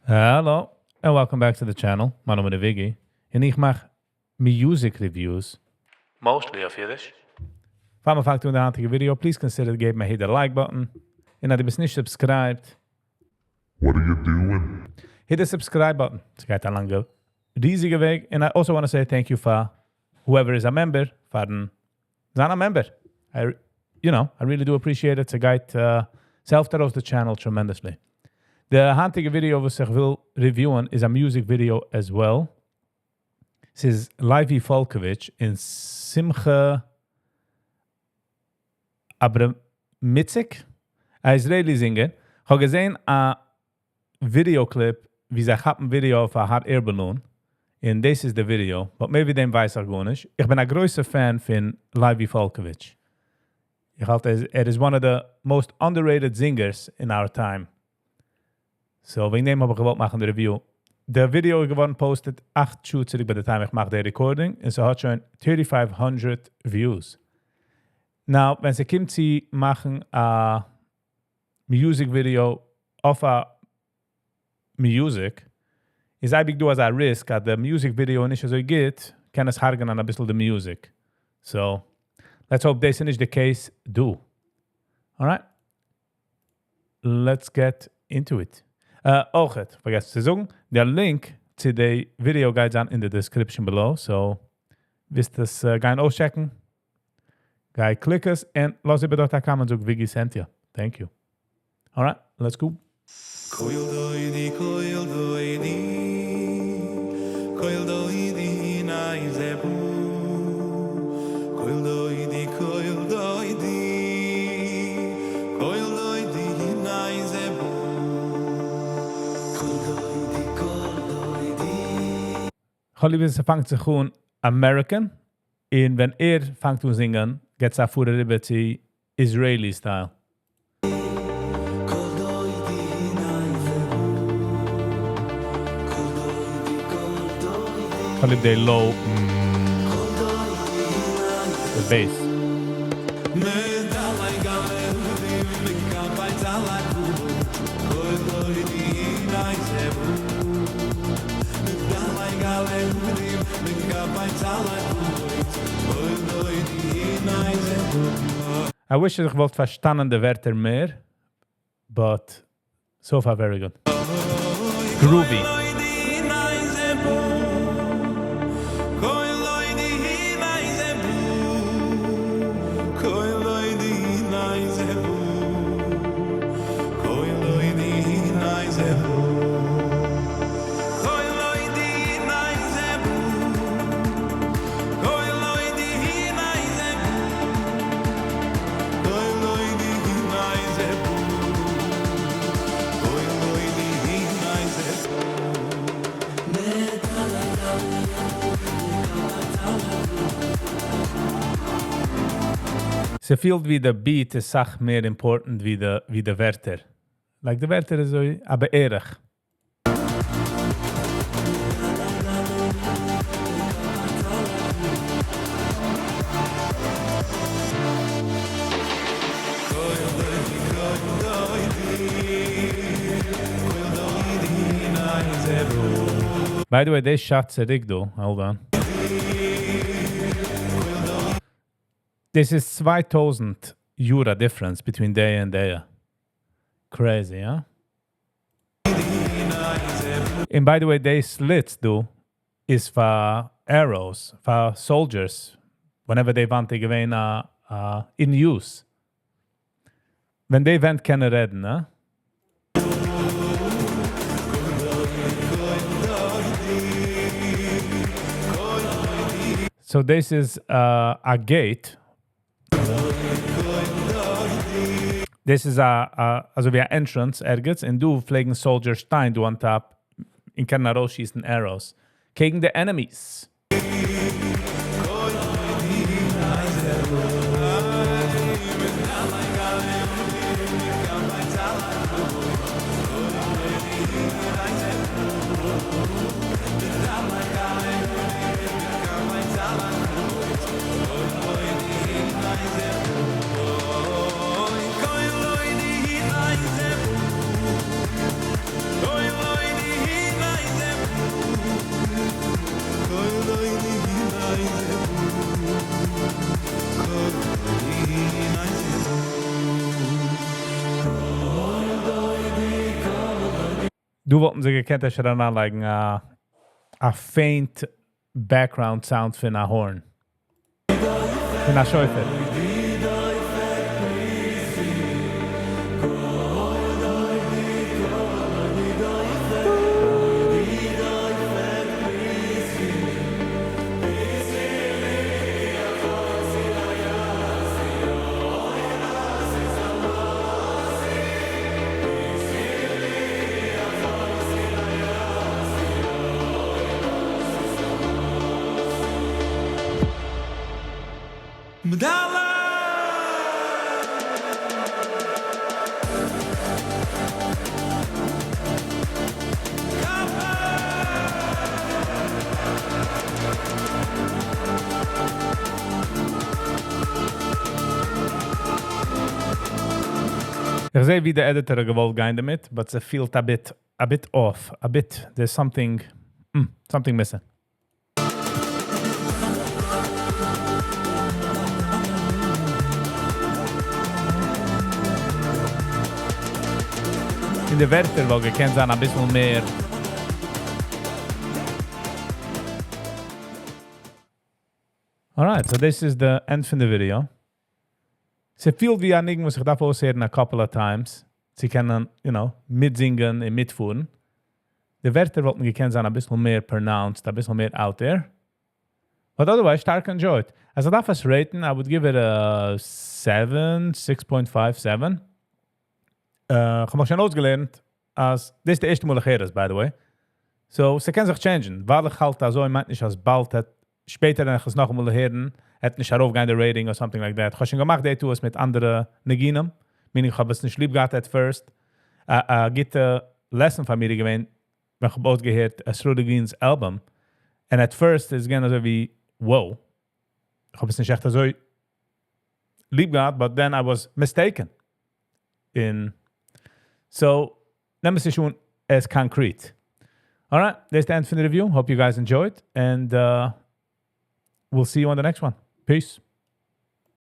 Hello and welcome back to the channel. מיין נאמען איז Viggy און איך מאך music reviews. Mostly אויף אידיש. פאר מיר פאנגט אן די היינטיגע video, please consider געבן א hit the like button. און אז דו ביסט נישט subscribed, What are you doing? Hit the subscribe button. ס'גייט א לאנגע ריזיגע וועג. And I also want to say thank you for whoever is a member פארן זיין א member. I really do appreciate it. ס'גייט, ס'העלפט ארויס the channel tremendously. די היינטיגע video וואס איך וויל review ען איז א music video as well. ס'איז Levi Falkovich און Simcha Abramitzik, א Israeli singer. איך האב געזען א video clip ווי זיי כאפן video אויף א hot air balloon. און דאס איז די video, but מער ווי דעם ווייס איך גארנישט. איך בין א גרויסער fan פון Levi Falkovich. איך האלט, ער איז one of the most underrated singers in our time. So, וועגן דעם האב איך געוואלט מאכן די review. די video איז געווארן posted 8 שעה צוריק by the time איך מאך די recording, און ס'האט שוין 3500 views. Now, ווען ס'קומט צו מאכן א music video אויף א music, איז אייביג דא אזא risk, אז די music video נישט אזוי גוט, קען עס הרג'ענען א ביסל די music. So, let's hope דאס איז נישט the case דא. Alright? Let's get into it. אויך, פארגעסן צו זאגן, דער link צו די video גייט זיין in the description below, so ווילסט עס גיין אויסטשעקן, גיי click עס און לאז איבער דארט א comment, זאג Viggy sent you. Thank you. Alright, let's go. קול דודי קול דודי קול דודי נאי זבו קול דודי קול דודי קול דודי נאי זבו קול דודי קול דודי. כ'האב ליב ווי ס'פאנגט זיך אן American, און ווען ער פאנגט אן זינגען, גייט עס פאר אריבער צו Israeli style. קול דודי נאי זבו קול דודי קול דודי. כ'האב ליב די low קול דודי נאי the bass. מדלי גלודים מקבץ על הגבול קול דודי נאי זבו מדלי גלודים מקבץ על הגבול קול דודי נאי זבו. I wish איך וואלט פארשטאנען די ווערטער מער, but so far very good. Groovy. דודי נאי זבו קול דודי נאי זבו קול דודי נאי זבו קול דודי נאי זבו קול דודי נאי זבו קול דודי נאי זבו קול דודי נאי זבו קול דודי נאי זבו מדלי גלודים ס'פילט ווי די beat איז אסאך מער important ווי די ווערטער. Like די ווערטער איז אזוי, א בערך. קול דודי קול דודי קול דודי נאי זבו By the way, דאס shot צוריק דא. Hold on. This is 2000 euro difference between day and day. Crazy, huh? And by the way, די slits דא איז for arrows, for soldiers, whenever they want to געווען in use. ווען די ווענט קענען רעדן, ne? קול דודי קול דודי. So this is a gate. This is a אזוי ווי א entrance ערגעץ, און דא פלעגן soldiers שטיין דא on top און קענען ארויסשיסן arrows קעגן the enemies. קול דודי נאי זבו מדלי גלודים מקבץ על הגבול קול דודי נאי זבו מדלי גלודים מקבץ על הגבול קול דודי נאי זבו קול דודי נאי זבו קול דודי דא וואלטן זיי געקענט אפשר אריינלייגן א א faint background sound פון א horn. פון א שופר. איך זע ווי דער editor האט געוואלט גיין דערמיט, but ס'פעלט a bit, a bit off, a bit, there's something, something missing. אין די ווערטער וואלט געקענט זיין א ביסל מער. Alright, so this is the end פון די video. ס'פילט ווי א ניגון וואס איך דארף אויסהערן a couple of times צו קענען, you know, מיטזינגען און מיטפארן. די ווערטער וואלטן געקענט זיין א ביסל מער pronounced, א ביסל מער out there. But otherwise, שטארק enjoyed. אז איך דארף עס rate ן, I would give it a 7, 6.57. איך האב מיך שוין אויסגעלערנט, אז דאס איז די ערשטע מאל איך הער עס, by the way. So, ס'קען זיך change ן. ווייל איך האלט אזוי, מיינט נישט אז באלד וועט, שפעטער ווען איך עס נאכאמאל הערן, וועט נישט ארויפגיין די rating or something like that. איך האב שוין געמאכט די טעות מיט אנדערע ניגונים. Meaning איך האב עס נישט ליב געהאט at first. א גוטע lesson פאר מיר געווען, ווען איך האב אויסגעהערט Sruly Green's album. And at first איז געווען אזוי ווי, wow. איך האב עס נישט עכט אזוי ליב געהאט, but then I was mistaken. In so, נעם עס נישט אן as concrete. Alright, that's the end for the review. Hope you guys enjoyed. And we'll see you on the next one. Peace.